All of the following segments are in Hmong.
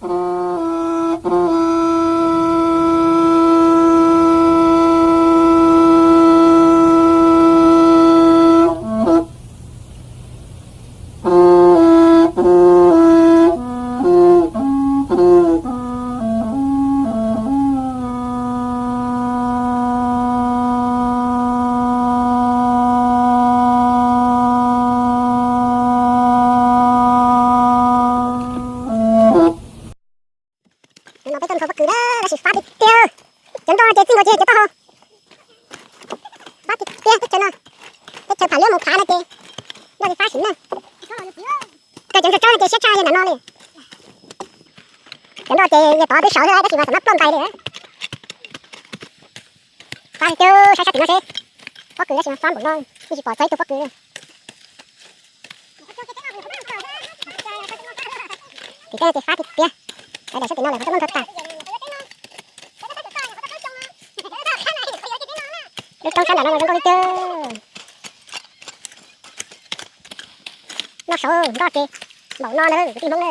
No peb tuaj nrog pob kws na, tab sis fab tiag tiag. Cov nroj ces txij nkaus ces cov taub hau. Fab tiag tiag teb chaws no. Teb chaws pham liab mus phav no ces nroj ces fab sim na. Kawg cov ntsuag tsawb no ces siab tshaj li ntawm no li. Cov nroj ces yog tod twb sawv xwb tab sis mas tam no ploj ntais li. Fab tiag tiag, saib sab tim no seb. Pob kws tab sis mas fab npaum no, yeej tsis pom txog ib tug pob kws li. Tim tej no ces fab tiag tiag. Sawv daws sab tim no lawm qhov rooj nthawv tas. Lub roob sab nram no zoo nkauj tiag tiag. Noj saud nroj ces npaum no na kwv tij Hmoob na.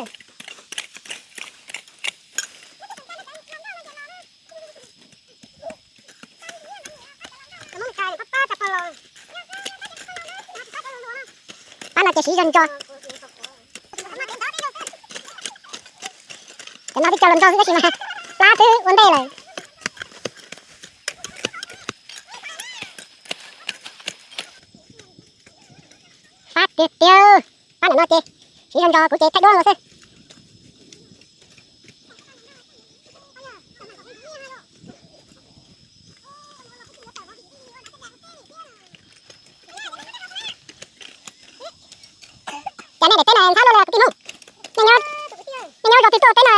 Pab no ces siv zog ntso. Cov no twb coj los ntog xwb tab sis mas plab twb ua ntej lawm. Fab tiag tiag, pab ntawm no ces siv zog ntso kuv ces thaij duab los xwb. Cas nej daim teb no ntxhab luaj li kwv tij Hmoob? Nej nyob, nej nyob zos twg tuaj teb no?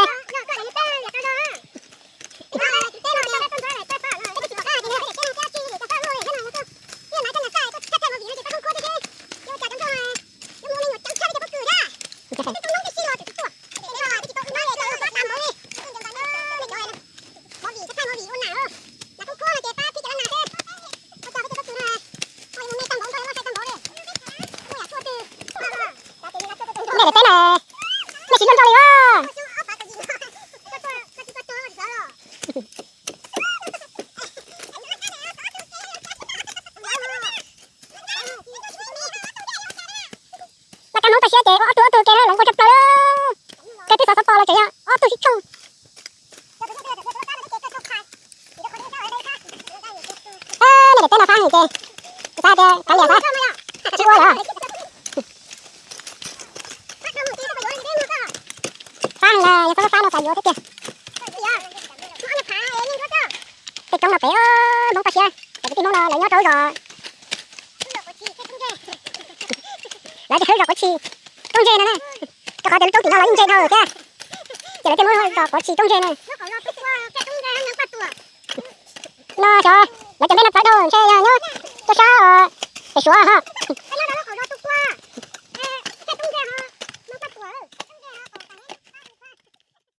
Nej daim teb no, nej siv luaj nroj li os. Laj kab Hmoob toj siab ces ua ob tug ob tug ke lawv ua tshaj plaws. Kawg twb xov xov pos los tseem yog ob tug sib tshooj. Nej daim teb no fab heev ces, xav tias kav liam xav tsis ua lawm. Fab heev na, yog txhob fab no xav yuav thiab tiag. Tej roob no pem Hmoob toj siab, cov kwv tij Hmoob no lawv nyob rau zos, lawv tias zos Quav Tshis Roob Ntse no na, rau qhov tias lub roob tim no los yeej ntse dhau lawm thiab, ces lawv thiaj muab zos Quav Tshis Roob Ntse na. No xyov lawv cov npe no txawv dhau ntshe yog nyob rau sab pem Suav ho.